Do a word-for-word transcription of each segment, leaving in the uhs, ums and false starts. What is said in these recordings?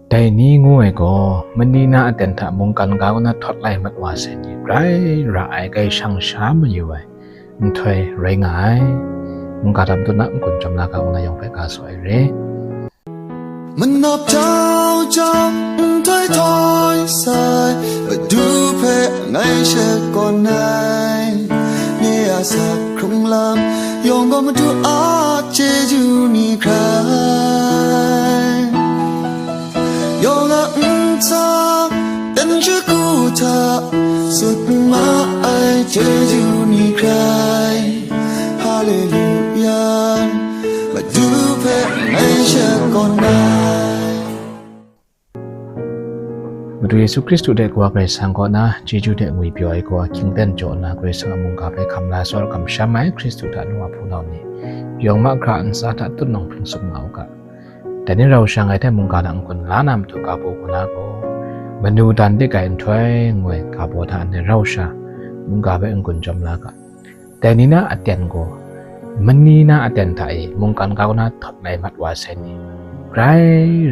Dai ni ngu ai gaw, mani na aten hta mungkan ga kaw na htawt lai mat wa sai ni, grai ra ai, grai shang sha mayu ai nhtoi rai nga ai. Mungga lam dun a n-gun chyawm la ga kaw na yawng hpe ga su ai re. Manap jau jau nhtoi htoi sai, Madu hpe ngai shakawn ai. Nye a sak hkrung lam yawng gaw Madu a chyeju ni hkrai. Yawng a ntsa dan shagu hta sut ma ai chyeju ni hkrai. Haleluya, Madu hpe ngai shakawn ai. Madu Yesu Hkristu hte Kawa Karai Kasang kaw na chyeju hte ngwipyaw ai gaw, hkying ten jaw nna Karai Kasang a mungga hpe hkam la tsawr kamsham ai Hkristu hta nu a hpunau ni, yawng mahkra a ntsa hta tutnawng hpring tsup nga u ga. Dai ni rau sha ngai hte mungga hta n-gun la na matu ga baw kaw na gaw, Manu dan dik ai nhtoi ngu ai ga baw hta ndai rau sha mungga hpe n-gun chyawm la ga. Dai ni na aten gaw, mani na aten hta e mungkan ga kaw na htawt lai mat wa sai ni, grai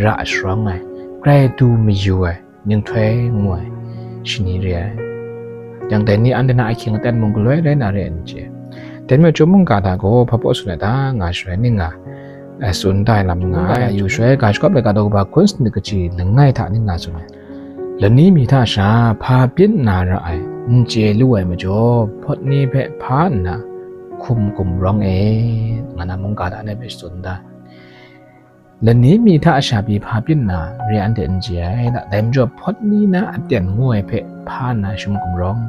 ra sharawng ai, grai du mayu ai, nhtoi ngu ai shani re ai. Yang dai ni anhte na ahkying aten mung galoi rai na re ai n chye. Dai majaw mungga hta gaw hpa baw tsun ai ta nga shaloi ning nga, eh, tsun da ai lam nga ai. Yu shaloi ga shagawp ai ga daw kaba hkun sanit kaji langai hta ning nga tsun ai. Lani mi hta sha hpa byin na ra ai, n chye lu ai majaw, hpawt ni hpe hpa nna hkum gumrawng e, nga na mungga hta anhte hpe tsun da. Lani mi hta sha pyi hpa byin na re anhte n chye ai, dai majaw hpawt ni na aten ngu ai hpe hpa nna shum gumrawng.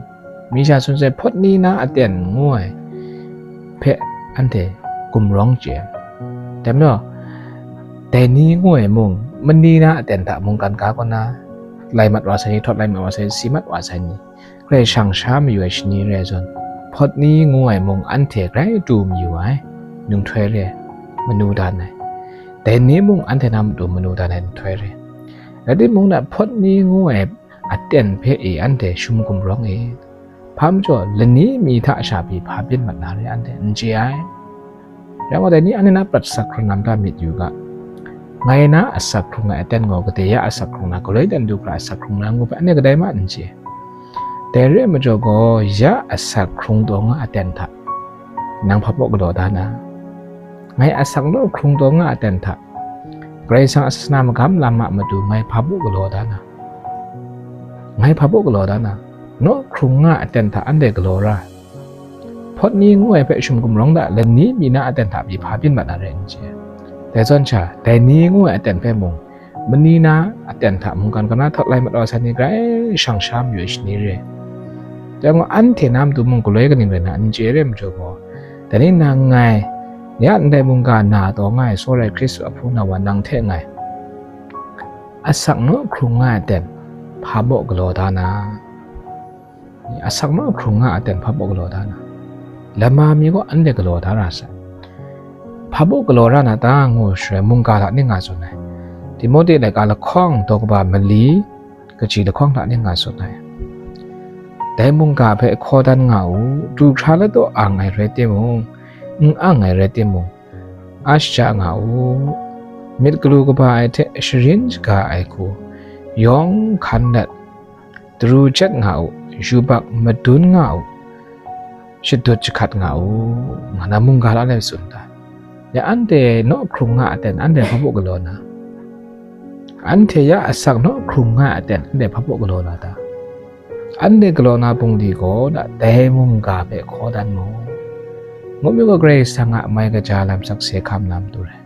Mi sha tsun sai, hpawt ni na aten ngu ai hpe anhte gumrawng chye ai. Dai majaw, dai ni ngu ai mung, mani na aten hta mungkan ga kaw na lai mat wa sai ni, htawt lai mat wa sai ni, si mat wa sai ni, grai shang sha mayu ai shani re ai zawn, hpawt ni ngu ai mung anhte grai du mayu ai nhtoi re ai, manu dan ai. Dai ni mung anhte na matu manu dan ai nhtoi re ai. Rai timung na, hpawt ni ngu ai aten hpe e anhte shum gumrawng e. Hpa majaw, lani mi hta sha pyi hpa byin mat na re anhte n chye ai. Rai nga, dai ni anhte na prat asak hkrung lam ta myit yu ga. Ngai na asak hkrung ai aten gaw, gade ya asak hkrung na, galoi dan du hkra asak hkrung na ngu hpe anhte kadai ma n chye. Dai re ai majaw gaw, ya asak hkrung taw nga aten hta nang hpa baw galaw da na, ngai asak naw hkrung taw nga aten hta Karai Kasang a sasana magam lam a matu ngai hpa baw galaw da na, ngai hpa baw galaw da na, naw hkrung nga aten hta anhte galaw ra ai. Hpawt ni ngu ai hpe shum gumrawng da, lani mi na aten hta pyi hpa byin mat na re n chye. Dai zawn sha, dai ni ngu ai aten hpe mung, mani na aten hta mungkan ga na htawt lai mat wa sai ni grai shang sha mayu ai shani re ai. Dai gaw, anhte na matu mung galoi kaning rai na n chye re ai majaw gaw, dai ni nang ngai, ya ndai mungga na taw nga ai tsawra ai Hkristu a hpunau wa nang hte ngai, asak naw hkrung nga ai aten hpa baw galaw da na, asak naw hkrung nga ai aten hpa baw galaw da na, lama mi gaw anhte galaw da ra sai. Hpa baw galaw ra na ta ngu shaloi, mungga hta ning nga tsun ai. Timote laika lahkawng daw kaba mali kaji lahkawng hta ning nga tsun ai. Dai mungga hpe hkaw dan nga u, du hkra ladaw ang ai rai timung, n ang ai rai timung, a shaja nga u. Myit galu kaba ai hte sharin shaga ai hku, yawng hkan dat, daru jet nga u, yubak madun nga u, shadut jahkat nga u, nga na mungga la ai tsun da. Ya anhte naw hkrung nga aten anhte hpa baw galaw na, anhte ya asak naw hkrung nga aten anhte hpa baw galaw na ta? Anhte galaw na bungli gaw, dai mungga hpe hkaw dan mu. Ngu mi gaw, Karai Kasang a mai kaja lam sakse hkam na matu rai.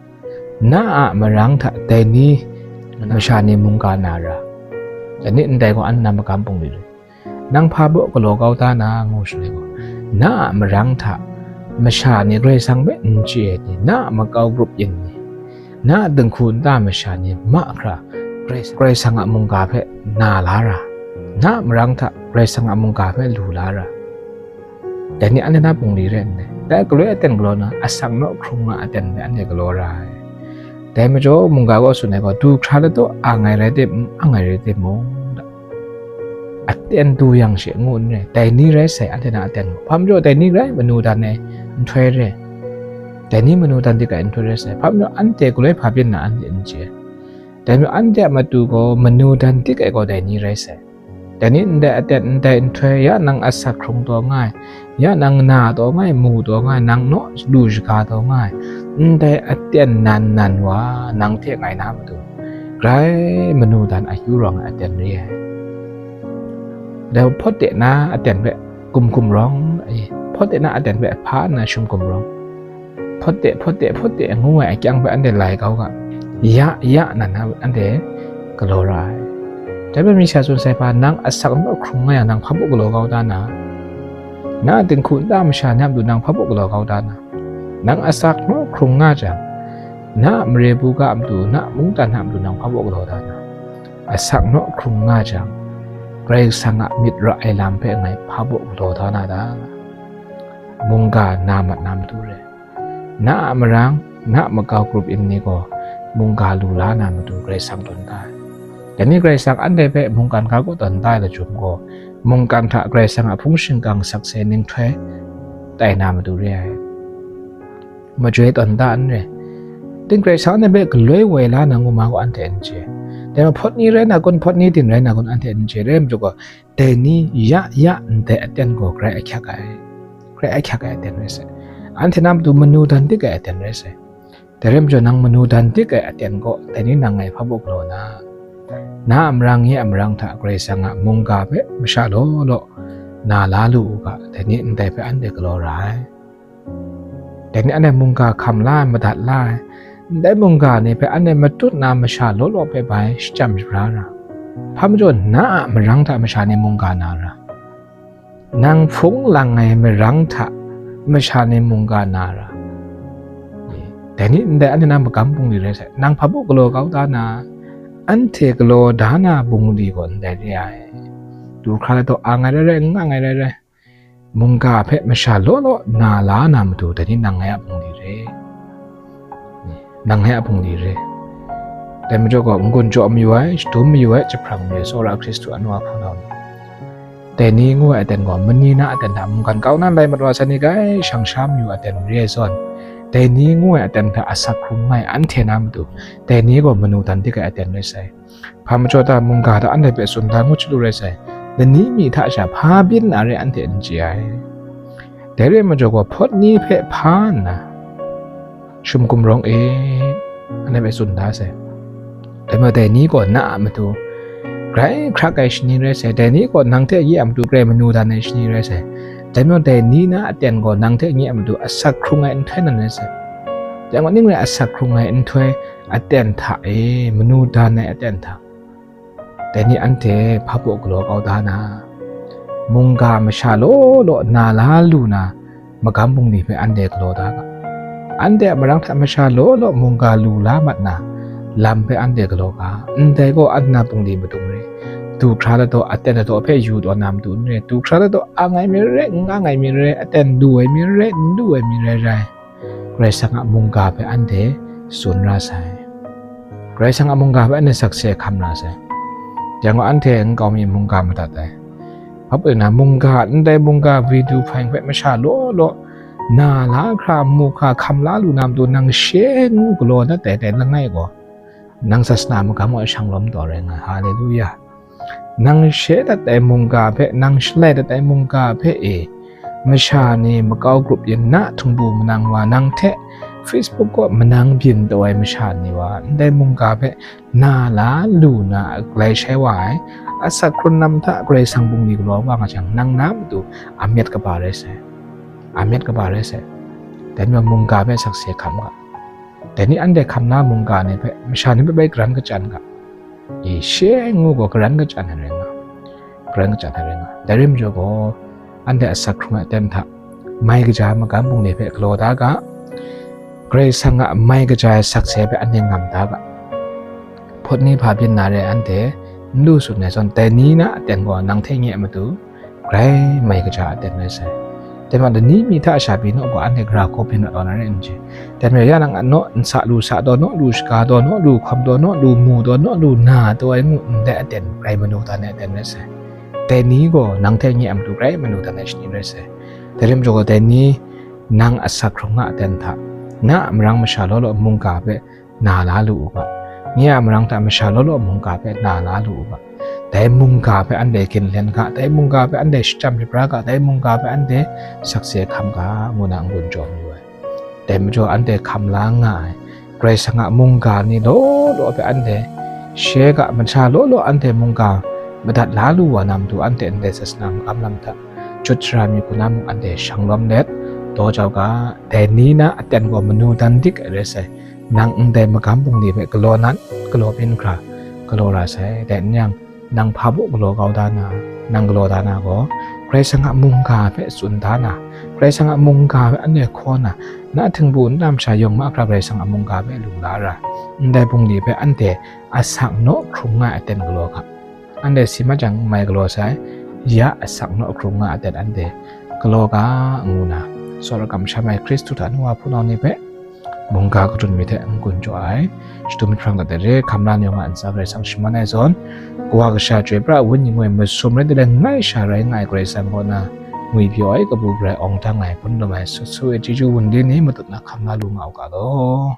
Na a marang hta dai ni masha ni mungga na ra. Dai ni ndai gaw, anhte na magam bungli rai. Nang hpa baw galaw kau ta na ngu shaloi gaw, na a marang hta masha ni Karai Kasang hpe n chye ai ni, na a makau grup yin ni, na a dinghku nta masha ni mahkra Karai, Karai Kasang a mungga hpe na la ra, na a marang hta Karai Kasang a mungga hpe lu la ra. Dai ni anhte na bungli rai nngai. Dai galoi aten galaw na, asak naw hkrung nga aten hpe anhte galaw ra ai. Dai majaw, mungga gaw tsun ai gaw, du hkra ladaw ang ai rai tim, n ang ai rai timung, aten du yang she ngu n rai, dai ni rai sai, anhte na aten gaw. Hpa majaw, dai ni rai manu dan ai nhtoi re ai. Dai ni manu dan dik ai nhtoi rai sai. Hpa majaw, anhte galoi hpa byin na anhte n chye. Dai majaw anhte a matu gaw manu dan dik ai gaw dai ni rai sai. Dai ni ndai aten ndai nhtoi, ya nang asak hkrung taw nga ai, ya nang na taw nga ai, mu taw nga ai, nang naw lu shaga taw nga ai, ndai aten nan nan wa nang hte ngai na matu, grai manu dan akyu rawng ai aten re ai. Dai hpawt de na aten hpe gumgum rawng, eh, hpawt de na aten hpe hpa nna shum gum rawng, hpawt de, hpawt de, hpawt de ngu ai akyang hpe anhte lai kau ga, ya, ya nan na anhte galaw ra ai. Dai hpe mi sha tsun sai hpa, nang asak naw hkrung nga yang, nang hpa baw galaw kau da na? Na a dinghku nta masha ni a matu nang hpa baw galaw kau da na? Nang asak naw hkrung nga jang, na a mare buga a matu, na a mungdan a matu nang hpa baw galaw da na? Asak naw hkrung nga jang, Karai Kasang a myit ra ai lam hpe ngai hpa baw galaw da na ta? Mungga na mat na matu re. Na a marang, na a makau grup yin ni gaw mungga lu la na matu Karai Kasang tawn da ai. Dai ni Karai Kasang anhte hpe mungkan ga kaw tawn da ai lachyum gaw, mungkan hta Karai Kasang a hpung shingkang sakse nhtoi tai na matu re ai. Majoi tawn da n re. Ting Karai Kasang anhte hpe galoi woi la na ngu ma gaw anhte n chye. Dai majaw hpawt ni rai na kun, hpawt ni ting rai na kun, anhte n chye. Rai majaw gaw, dai ni ya ya ndai aten gaw grai ahkyak ai, grai ahkyak ai aten rai sai. Anhte na matu manu dan dik ai aten rai sai. Dai rai majaw, nang manu dan dik ai aten gaw, dai ni nang ngai hpa baw galaw na? Na a marang, nye a marang hta Karai Kasang a mungga hpe masha law law na la lu u ga, dai ni ndai hpe anhte galaw ra ai. Dai ni anhte mungga hkam la ai, madat la ai. Ndai mungga ni hpe anhte matut na masha law law hpe bai shachyam shabra ra. Hpa majaw, na a marang hta masha ni mungga na ra? Nang hpung lang ai marang hta masha ni mungga na ra? Dai ni ndai anhte na magam bungli rai sai. Nang hpa baw galaw kau da na? Anhte galaw da na bungli gaw ndai re ai. Du hkra la taw, ang ai rai rai, n ang ai rai rai, mungga hpe masha law law na la na matu, dai ni nang ngai a bungli re. Nang ngai a bungli re. Dai majaw gaw, n-gun jaw mayu ai, shadum mayu ai, jahprang mayu ai, tsawra Hkristu a nu a hpunau ni, dai ni ngu ai aten gaw, mani na aten hta mungkan kau na lai mat wa sai ni, grai shang sha mayu aten re ai zawn, dai ni ngu ai aten hta asak hkrung nga ai anhte na matu, dai ni gaw manu dan dik ai aten rai sai. Hpa majaw ta mungga hta anhte hpe tsun da ngut sha lu rai sai. Lani mi hta sha hpa byin na re anhte n chye ai. Dai re ai majaw gaw, hpawt ni hpe hpa nna, shum gumrawng e, anhte hpe tsun da sai. Dai majaw, dai ni gaw na a matu grai hkrak ai shani rai sai. Dai ni gaw nang hte nye a matu grai manu dan ai shani rai sai. Dai majaw, dai ni na aten gaw nang hte nye a matu asak hkrung ai nhtoi nan rai sai. Dai gaw, ning rai asak hkrung ai nhtoi aten hta e, manu dan ai aten hta, dai ni anhte hpa baw galaw kau da na? Mungga masha law law na la lu na magam bungli hpe anhte galaw da ga. Anhte a marang hta masha law law mungga lu la mat na lam hpe anhte galaw ga. Ndai gaw, anhte na bungli madung re. Du hkra la taw, aten la taw hpe yu taw na matu n re. Du hkra la taw, ang ai mi re, n ang ai mi re, aten lu ai mi re, n lu ai mi re rai. Karai Kasang a mungga hpe anhte tsun ra sai. Karai Kasang a mungga hpe anhte sakse hkam ra sai. Yang gaw, anhte nkau mi mungga madat ai. Hpa pyi na, mungga, ndai mungga, bridu hpang hpe masha law law na la hkra, mu hkra, hkam la lu na matu, nang she ngu galaw dat ai dai langai gaw, nang sasana magam gaw shang lawm taw rai nga ai. Haleluya! Nang she dat ai mungga hpe, nang shalai dat ai mungga hpe e, masha ni makau grup yin na htingbu manang wa, nang hte Facebook kaw manang byin taw ai masha ni wa, ndai mungga hpe na la lu na a galai shai wa ai, asak hkrun lam hta Karai Kasang bungli galaw wa nga jang, nang na matu a myit kaba rai sai, a myit kaba rai sai. Dai majaw, mungga hpe sakse hkam ga. Dai ni anhte hkam la mungga ni hpe, masha ni hpe bai karan kachyan ga. E, she ai ngu gaw, karan kachyan ai rai nga, karan kachyan ai rai nga. Dai rai majaw gaw, anhte asak hkrung ai aten hta mai kaja ai magam bungli hpe galaw da ga. Karai Kasang a mai kaja ai sakse hpe anhte ngam da ga. Hpawt ni hpa byin na re, anhte n lu tsun ai zawn, dai ni na aten gaw nang hte nye a matu grai mai kaja aten rai sai. Dai majaw, lani mi hta sha pyi naw gaw, anhte gara hkaw byin na taw na re n chye. Dai majaw, ya nang a naw n sa lu sa taw, naw lu shaga taw, naw lu hkawm taw, naw lu mu taw, naw lu na taw ai ngu ndai aten, grai manu dan ai aten rai sai. Dai ni gaw nang hte nye a matu grai manu dan ai shani rai sai. Dai rai majaw gaw, dai ni nang asak hkrung a aten hta, na a marang masha law law mungga hpe na la lu u ga. Nye a marang hta masha law law mungga hpe na la lu u ga, dai mungga hpe anhte ginlen ga, dai mungga hpe anhte shachyam shapraw ga, dai mungga hpe anhte sakse hkam ga, ngu na n-gun jaw mayu ai. Dai majaw anhte hkam la nga ai Karai Kasang a mungga ni law law hpe anhte she ga, masha law law anhte mungga madat la lu wa na matu, anhte ndai sasana magam lam hta jut sara mi hku na mung anhte shang lawm let, daw jau ga, dai ni na aten gaw manu dan dik ai rai sai. Nang ndai magam bungli hpe galaw nat, galaw byin hkra, galaw ra sai. Dai n yang, nang hpa baw galaw kau da na, nang galaw da na gaw, Karai Kasang a mungga hpe tsun da na, Karai Kasang a mungga hpe anhte hkaw na, na htingbu nta masha yawng mahkra Karai Kasang a mungga hpe lu la ra, ndai bungli hpe anhte asak naw hkrung nga ai aten galaw ga. Anhte si mat jang, n mai galaw sai, ya asak naw hkrung nga ai aten anhte galaw ga, ngu na, tsawra kamsham ai Hkristu hta nu wa hpunau ni hpe mungga kadun mi hte n-gun jaw ai. Shadum myit hpang kata re, hkam la ni yawng a ntsa Karai Kasang shaman ai zawn, Kawa Kasha, Chyoi Pra ai Wenyi ngu ai masum rai, ndai langai sha rai nga ai Karai Kasang kaw na ngwi pyaw ai kabu garai awng dang ai, hpun lum ai sut su ai chyeju wunli ni matut na hkam la lu nga u ga law.